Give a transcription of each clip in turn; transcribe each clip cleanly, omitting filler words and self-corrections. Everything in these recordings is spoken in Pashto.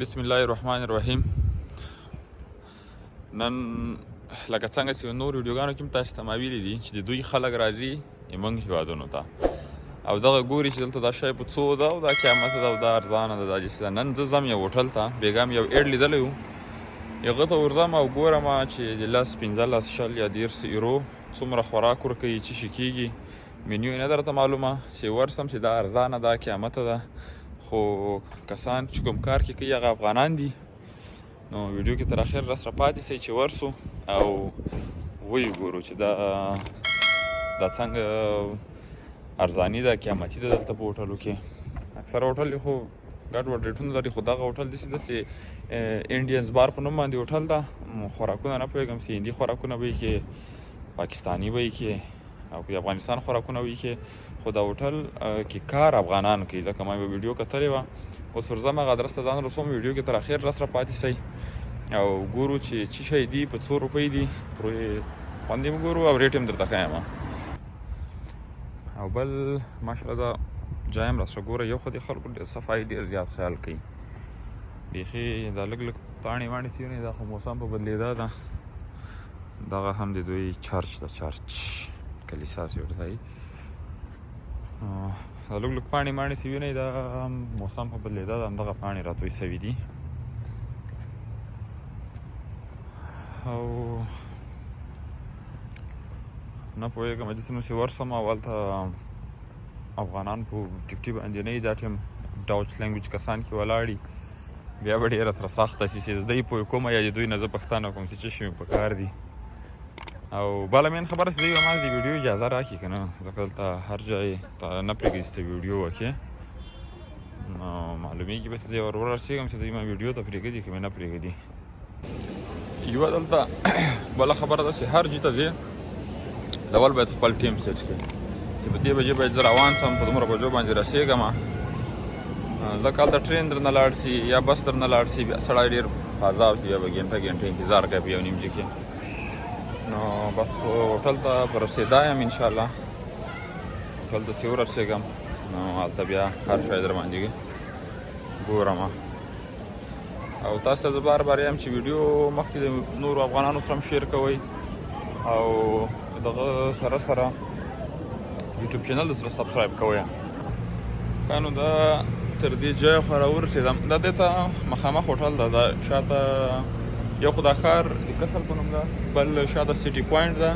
بسم الله الرحمن الرحیم. نن لکه څنګه چې نور ویډیوګانو کې هم تاسو ته ما ویلي دي چې د دوی خلک راځي زموږ هېوادونو ته او دغه ګوري چې دلته دا شی په څو ده او دا قیامت ده او دا ارزانه ده، دا داسې ده. نن زه ځم یو هوټل ته، بېګا مې یو ad لیدلی و، هغه ته ورځم او ګورم چې د 10، 15، 20 یا 30 یورو څومره خوراک ورکوي، څه شي کېږي. مینیو یې نه درته معلومه چې ورسم چې دا ارزانه ده قیامته ده، خو کسان چې کوم کار کې کوي هغه افغانان دي. نو ویډیو کې تر اخر راسره پاتې سئ چې ورسو او ویې ګورو چې دا څنګه ارزاني ده قیامتي ده. دلته په هوټلو کې اکثره هوټل خو ګډوډ ریټونه لري، خو دغه هوټل داسې ده چې انډینز بار په نوم باندې هوټل ده. خوراکونه نه پوهېږم چې هندي خوراکونه به یې کې پاکستاني به یې کې او که افغانستان خوراکونه وي کې، خو دا هوټل کې کار افغانان کوي، ځکه ما یوه ویډیو کتلې وه. اوس ورځم هغه ادرس ته ځان رسوم. ویډیو کې تر اخر راسره پاتې سئ او ګورو چې څه شی دي، په څو روپۍ دي، پرې خوند یې هم ګورو او rate یې هم درته ښیم. او بل ماشاءالله دا ځای هم راسره ګوره، یو خو د خلکو د صفایي ډېر زیات خیال کوي، بیخي دا لږ لږ پاڼې واڼې څه وینئ، دا خو موسم په بدلېدا ده. دغه هم د دوی church ده، church کلیسا چې ورته وایي. دا لږ لږ پاڼې ماڼې چې وینئ دا هم موسم په بدلېدا ده، همدغه پاڼې راتوی سوي دي. او نه پوهېږم داسې نو چې ورسم او هلته افغانان په ټیکټي باندې نه وي، دا ټایم Deutsch language کسان کې ولاړي، بیا به ډېره سره سخته شي چې زه دوی پوه کوم یا د دوی نه زه پوښتنه کوم چې څه شي مې په کار دي. او بله main خبره چې دوی به ما د ویډیو اجازه راکړي که نه، ځکه دلته هر ځای ته نه پرېږدي چې ته ویډیو وکړې. نو معلومېږي به چې زه ور ورسېږم چې دوی ما ویډیو ته پرېږدي که مې نه پرېږدي. یوه دلته بله خبره ده چې هر ځای ته ځې اول باید خپل time set کړې چې په دې بجې باید زه روان سم، په دومره بجو باندې رسېږم، ځکه هلته train درنه لاړ سي یا بس درنه لاړ سي، بیا سړی ډېر په عذاب سي، بیا به ګنټه ګنټه انتظار کوي په یو نیم جي کې. نو بس هوټل ته په رسېدا یم انشاءالله، هوټل ته چې ورسېږم نو هلته بیا هر شی در باندې ګورم. او تاسو ته زه بار بار یم چې ویډیو مخکې د نورو افغانانو سره هم share کوئ او دغه سره سره YouTube channel د سره subscribe کوئ. ښه نو دا تر دې ځایه خو راورسېدم. دا دې ته مخامخ هوټل ده، دا شاته یو خو دا ښار د کسل په نوم ده، بل شاته City Point ده.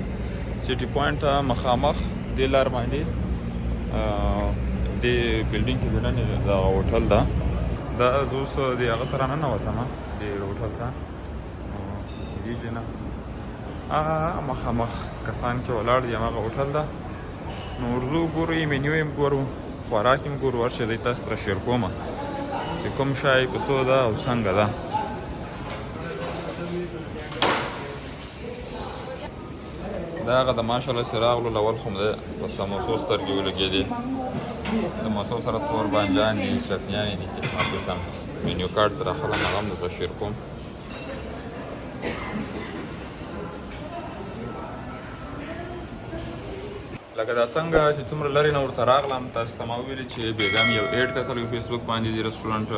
City Point ته مخامخ دې لار باندې دې building کې دننه دغه هوټل ده. دا زه اوس د هغه ته راننوتم دې هوټل ته، دې جنه هغه مخامخ کسان چې ولاړ دي هماغه هوټل ده. نو ورځو ګورو یې مینیو یې هم ګورو، خوراک یې هم ګورو، هر شی دی تاسو سره share کوم چې کوم شی په څو ده او څنګه ده. دا هغه د ماشاءالله چې راغلو اول خو مې په سموسو سترګې ولګېدې، سموسو سره تور بانجان دي، چټنیانې دي، قسمه قسم. menu card تر اخلم هغه هم درته share کوم. لکه دا څنګه چې څومره لرې نه ورته راغلم، تاسو ته ما وویلې چې بېګا مې یو ad کتلی و فیسبوک باندې د رسټورانټ.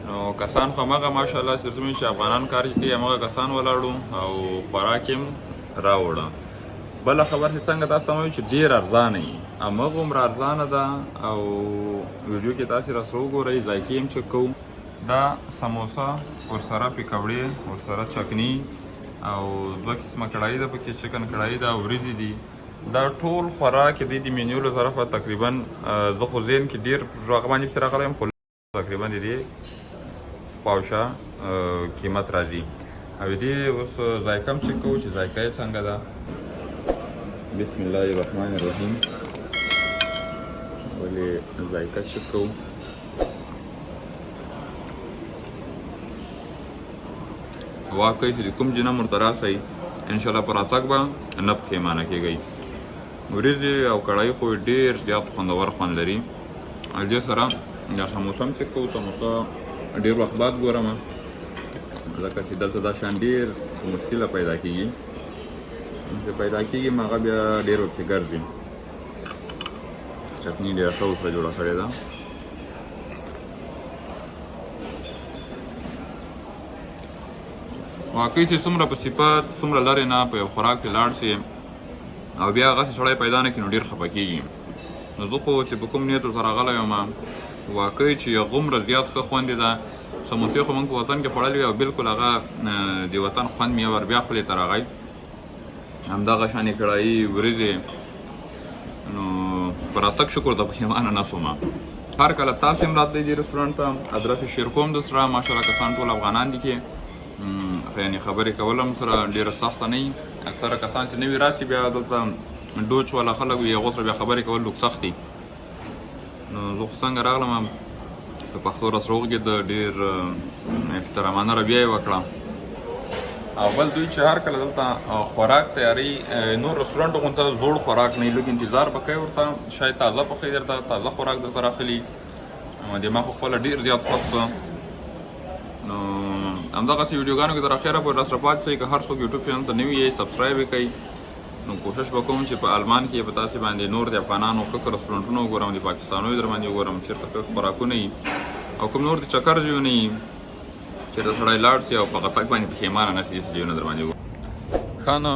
نو کسان خو هماغه ماشاءالله چې څومره چې افغانان کار کوي هماغه کسان ولاړو او خوراک یې هم راوړه. بله خبره چې څنګه تاسو ته ما وویل چې ډېر ارزانه یي، هماغومره ارزانه ده. او ویډیو کې تاسې راسره وګورئ، ذایقې هم چک کوو. دا سموسه ورسره پکوړې، ورسره چکني او دوه قسمه کړهي ده پکې، chicken کړهي ده او وریجې دي. دا ټول خوراک دی د مینیو له طرفه تقریبا زه خو ذهن کې ډېر هغه باندې پسې راغلی یم، خو تقریبا د دې خواوشا قیمت راځي. او دې اوس ذایقه هم چک کوو چې ذایقه یې څنګه ده. بسم الله الرحمن الرحیم. ولې ذایقه چک کوو. واقعي چې کوم جنم ورته راسئ انشاءالله په راتګ به نه پښېمانه کېږئ. وریجې او کړهي خو ډېر زیات خوندور خوند لري. او دې سره دا سموسه هم چک کوو. سموسه ډېر وخت بعد ګورم، ځکه چې دلته دا شیان ډېر په مشکله پیدا کېږي، چې پیدا کېږي هغه بیا ډېر ورپسې ګرځي. چټني ډېره ښه ورسره جوړه کړې ده. واقعي چې څومره په صفت څومره لرې نه په یو خوراک کې لاړ شي او بیا هغسې سړی پیدا نه کړي نو ډېر خفه کېږي. نو زه خو چې په کوم نیت ورته راغلی یم، واقعي چې هغومره زیات ښه خوند یې ده. سموسې خو موږ په وطن کې خوړلې وې او بالکل هغه د وطن خوند مې یو وار بیا خولې ته راغی. همدغه شانې کړایي وریجې، نو په راتګ شکر ته پښېمانه نه سوم. هر کله تاسې هم راتلئ دې رستورانټ ته، ادرس یې شیر کوم در سره. ماشاءالله کسان ټول افغانان دي چې یعنې خبرې کول هم سره ډېره سخته نه وي. اکثره کسان چې نوي راشي بیا دلته ډوچ والا خلک وي، هغو سره بیا خبرې کول لږ سخت دي. نو زه خو څنګه راغلم په پښتو راسره وغږېده، ډېر احترامانه رویه یې وکړه. او بل دوی چې هر کله دلته خوراک تیاری، نور رستورانټ غونته زوړ خوراک نه، لږ انتظار به کوي ورته، شاید تازه پخوي درته، تازه خوراک درته راخلي. د ما خو خپله ډېر زیات خوښ شو. نو همدغسې ویډیوګانو کې تر اخره پورې راسره پاتې شئ. که هر څوک یوټیوب چینل ته نوي یئ، subscribe یې کړئ. نو کوشش به کوم چې په آلمان کې په تاسې باندې نور د افغانانو ښه ښه رستورانټونه وګورم، د پاکستانیو در باندې وګورم چېرته ښه خوراکونه وي او کوم نور د چکر ځایونه وي چېرته سړی لاړ شي او په هغه تګ باندې پښېمانه نه شي، داسې ځایونه در باندې وګورم. ښه نو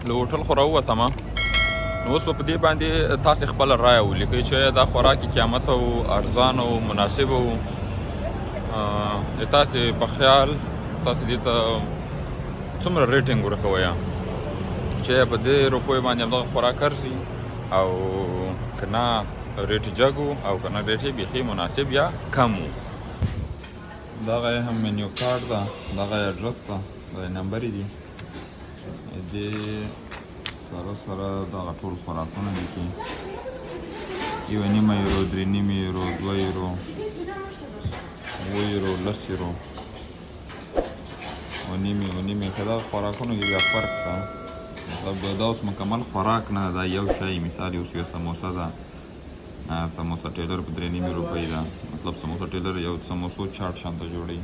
له هوټل خو راووتم، نو اوس به په دې باندې تاسې خپله رایه ولیکئ چې ایا دا خوراک قیامت و، ارزانه و، مناسب و. د تاسې په خیال تاسې دې ته څومره rating ورکوئ چې په دې روپیو باندې همدغه خوراک ارزي او که نه rate جګ و او که نه rate یې بیخي مناسب یا کم و. دغه یې هم menu card ده، دغه یې ادرس ده، دا یې نمبر دي. دې سره سره دغه ټول خوراکونه دي چې 1.5 یورو، 3.5 یورو، 2 یورو، 7 یورو، 10 یورو، 1.5 1.5. که دغه خوراکونو کې بیا فرق ده، مطلب دا اوس مکمل خوراک نه ده، یو شی مثال اوس یو سموسه ده، سموسه ټیلر په 3.5 روپۍ ده. مطلب سموسه ټیلر یو سموسو چاټ شان ته جوړوي.